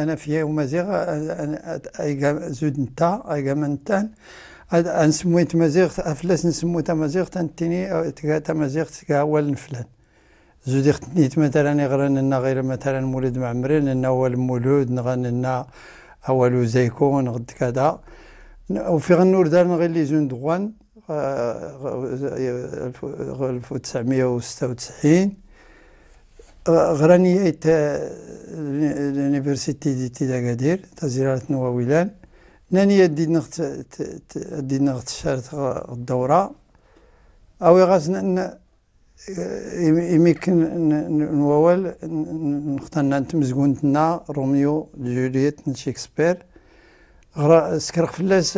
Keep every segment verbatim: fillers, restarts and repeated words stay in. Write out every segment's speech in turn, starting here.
anafya umaziɣ. Ayga zud nta ayga manttan. Ad ansmwit maziɣt aflas nsmwit amaziɣt antini tga tamaziɣt tga awal nflan. Zudiɣ tnit mataran iɣran nna ɣir mataran mulud mɛmrin nna awal mulud nɣa nna awal uzayku nɣ dkada. Ufiɣ nnur dar nɣilli zund ɣwan. Ɣ alfu ttsɛmiya u stta u tsɛin ɣrani yayt l'université d'études d'agadir tazirarat n wawilan. Nani ad-id-nɣ tshart ɣ ddawra. Awiɣ-as imik n wawal nxtanna n tmzgunt nna romeo juliet n shakespeare. Skrɣ flas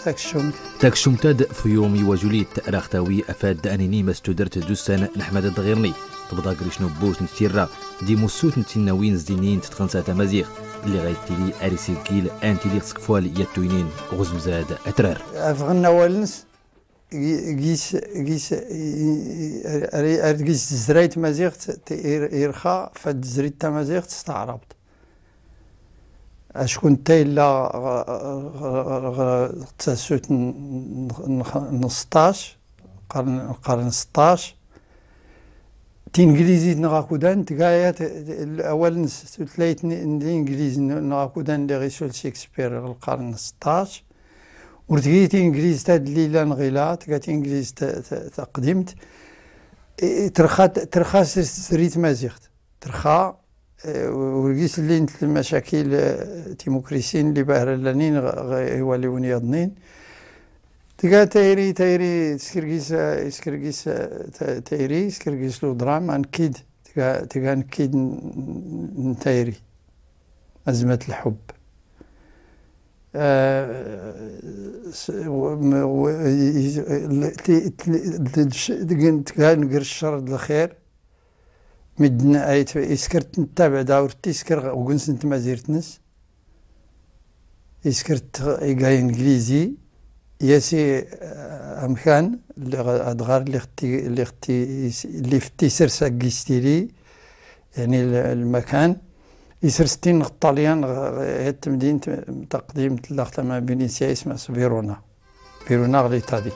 takccumt. Takccumt ad f yurmi wa julit raɣ tawi afad anini mastudrt d ussan n ḥmad ad ɣirni tbḍa gric n ubbus n tirra d imussut n tinnawin zdinin d tɣnsa tamaziɣt lli ɣa ittili ar isiggil anti lli ɣ skfwal yattuynin ɣ uzmzad atrar. Afɣ n awal-ns gis gis ar gis tzrayt tmaziɣt irxa fad tzrit tamaziɣt s taɛrabt. Acku nta illa ɣ tasut n sṭac lqarn sṭac. Tinglizit nɣ akudan tga yat awal n tutlayt n tingliz nɣ akudan lli ɣ isul shakespeare ɣ lqarn sṭac. Ur tgi tinglizt ad lli llan ɣila tga tinglizt taqdimt. Trxa s tzrit tmaziɣt trxa. Ur gis llint lmacakil timukrisin lli bahra llanin ɣ iwaliwin yaḍnin. Tga tayri tayri tskrgis tskrgis tayri tskrgis ludram ankid tga ankid n tayri. Azmat lḥubb. Tga ngr ccer d lxir. Middn iskrt nttabaɛ dawr tiskr ɣ uguns n tmazirt-ns. Iskrt iga inglizi yasi amkan lli ɣ adɣar lli ɣ tisrs agistiri. Yani lmakan isrstin ɣ ṭṭalyan ɣ tmdint taqdimt llaɣ tama binisya isma s viruna. Viruna ɣ litali.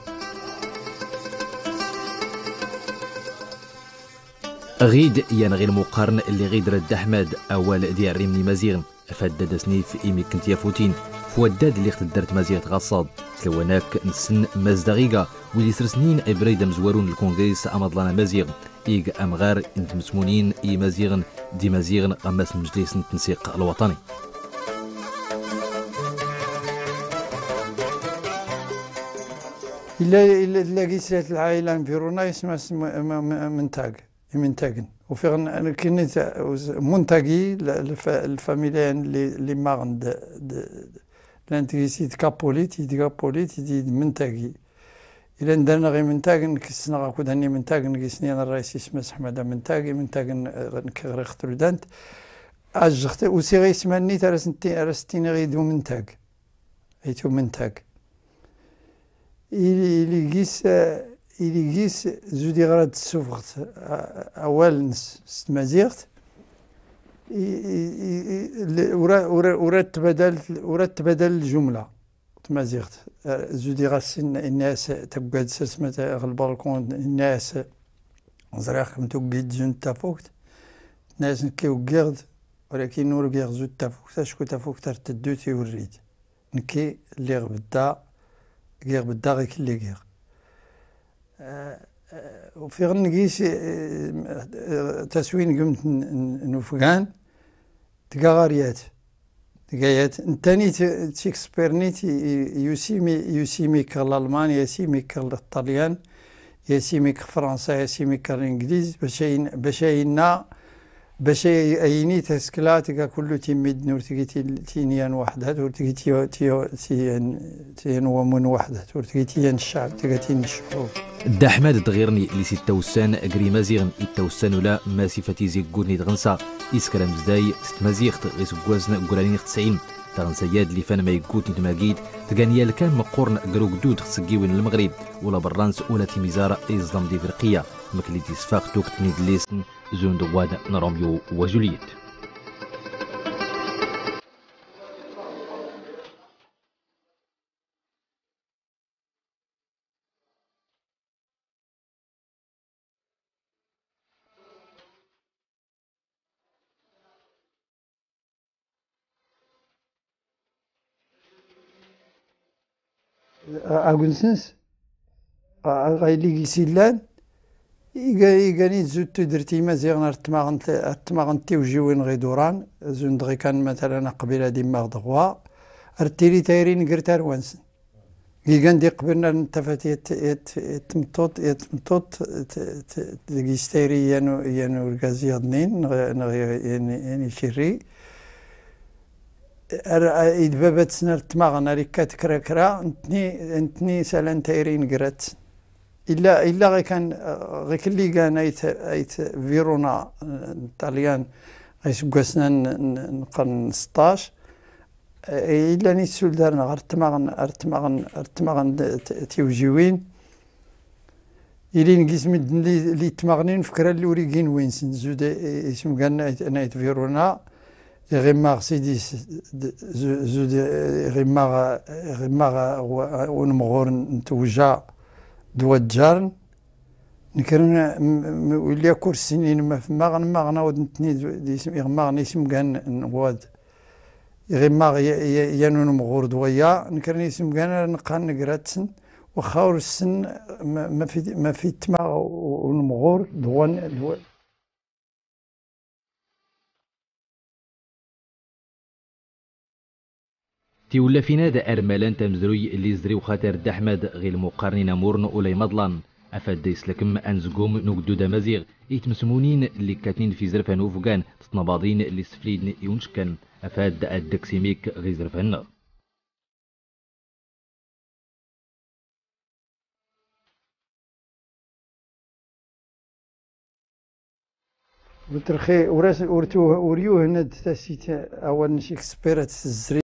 Ɣid yan ɣ ilmuqarn lli ɣid rad aḥmad awal d yarrim n imaziɣn. Afad ad asnif imik n tyafutin f waddad lli ɣ tddar tmaziɣt ɣ aṣṣad. Tlawanak nsn mazdaɣ iga wid isrsnin ibrid amzwarun lkungris amaḍlan amaziɣ ig amɣar n tmsmunin i imaziɣn d imaziɣn ɣ mass n mjlis n tnsiq lwaṭani. Illa illa illa gis lɛaila n viruna isma s mntag. Imintagn ufiɣ nkkini muntagi lfamilya lli maɣn d llant gis idkapulit idkapulit d mntagi. Ilan darnɣ imintagn ksnɣ akud an imintagn gis nyan rais isma s ḥmad amintag imintagn. Nkiɣ ɣriɣ trudant ajjɣ usiɣ isma nnit ara s ttiniɣ idu mintag. Aytu mintag ili gis Ili gis zud iɣra-d ssufɣt, a-, awal-ns s tmaziɣt, i, i, i, i, l-, ura, ura, ura tbadal, ura tbadal ljumla. Tmaziɣt, eh, zud iɣa-s inna-, inna-yas, tagwad srsmat ɣ lbalkun, inna-yas, ẓriɣ-kem tuggid zun tafukt. Tenna-yas, nekki uggiɣ-d, walakin ur giɣ zud tafukt, acku tafukt ar teddu tiwrrit. Nekki lliɣ bedda, giɣ bedda ɣikelli giɣ. Eh, eh, ufiɣ-n gis, eh, eh, taswingmt n, n, n ufgan, tga ɣar yat. Tga yat. Ntani t-, t-, Shakespeare-ni t-, i-, i-, yusimi, yusimi kɣ Lalman, yasimi kɣ Ṭṭalyan, yasimi kɣ Fransa, yasimi kɣ Lingliz, bac a yin-, bac a inna, bac a, a yini taskla tga kullu timmid n ur tgi ti-, tiyyan waḥdat, ur tgi ti-, ti-, tiyyan, tiyyan wamun waḥdat, ur tgi tiyyan ccɛb, tga tiyyan ccɛub. Dda Ḥmad d ɣirni lis ittawssan gr imaziɣn ittawssan ula mass ifat iziggutn i tɣnsa, iskr amzday s tmaziɣt ɣ isggwazn granin ɣ tsɛin. Taɣnsa-yad lifan ma iggutn i tmagit tgan yalkan mqqurn gr ugdud ɣ tsggiwin n lmɣrib, ula brrans ula timizar iẓḍam d ifriqya. Mkli tisfaɣt tukt n idllisn zund ɣwad n Romeo wa Juliet. Agunsens, a, a, ɣayli gis illan, iga, igan izzut tudert imaziɣn ar tmaɣn, ar tmaɣn tiwjiwin ɣ iduran, zund ɣikan matalan aqbil ad immaɣ dɣwa, ar tili tayri ngr tarwa-nsn. Gigan d iqbirn ar nttafat yat, yat, yat tmṭṭut, yat tmṭṭut, t, t, deg istayri yan, yan urgaz yaḍnin, nɣ, nɣ yan, yan icirri. Ar, a, id babatsn ar tmaɣn ar ikkat kra kra, ntni, ntni salan tayri ngrat. Illa, illa ɣikan, ɣikelli gan ayt, ayt Viruna, n Ṭalyan, ay sggwasn n, n, n qrn sṭṭac. Illan issuldarn ɣar tmaɣn, ar tmaɣn, ar tmaɣn t-, t-, tiwjiwin. Ilin gis mddn li, li tmaɣnin fkra lli ur igin winsn, zud i, i, ismgan n ayt, n ayt Viruna, iɣ immaɣ sidis, d-, zu-, zud, iɣ immaɣ, iɣ immaɣ, wa-, unmɣur n twja d wadjarn, Nkr n, m-, m-, willi akk ur ssinin ma f-, maɣn, maɣn awd ntni d, d ism-, iɣ maɣn ismgan n wad. Iɣ immaɣ ya-, ya-, yan unmɣur d waya, nkr n ismgan ar nqqan ngrat-sn, waxxa ur ssn ma, ma fi, ma fi tmaɣ u-, unmɣur d wan, d wa-, Tiwllafin-ad ar malant amzruy lli zriw xatar Dda Ḥmad ɣ ilmuqqarn inamurn ula imaḍlan, afad da islkm anzgum n ugddud amaziɣ i tmsmunin lli kkatnin f izrfan n ufgan d tnabaḍin lli sflidn i unckan, afad ad dks imik ɣ izrfan-nnɣ. Ur trxi, ur as-, ur tu-, ur yuhn ad tasit awal n Shakespeare ad tzri